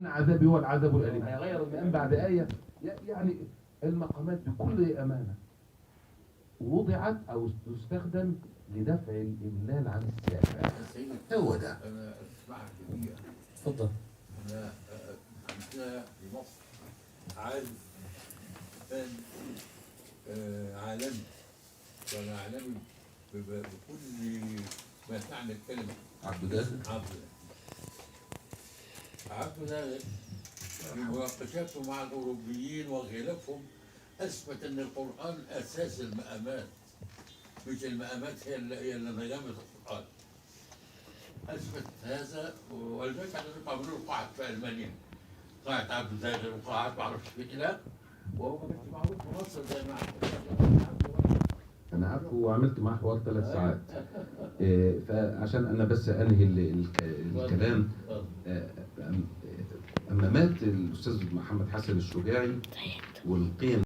عذابي هو العذاب الأليم. هيغير المقام بعد آية؟ يعني المقامات بكل أمانة وضعت أو تستخدم لدفع الإملال عن السامع. هو ده. انا اسمعك دقيقة. اتفضل. انا عندنا في مصر عازف فن عالمي، كان عالمي بكل ما تعني الكلمة. عبد ده عبده ده في مناقشاته مع الأوروبيين وخلافهم أثبت أن القرآن أساس المقامات، مش المقامات هي اللي نغمت القرآن. أثبت هذا، ولذلك احنا عملوا له قاعة في ألمانيا، قاعة عبده زاغر وقاعة ما أعرفش فين إلى، وهو ما كانش معروف في مصر زي ما عبده. أنا عارفه وعملت معاه حوار 3 ساعات. فعشان أنا بس أنهي الكلام. أما مات الأستاذ محمد حسن الشجاعي والقيم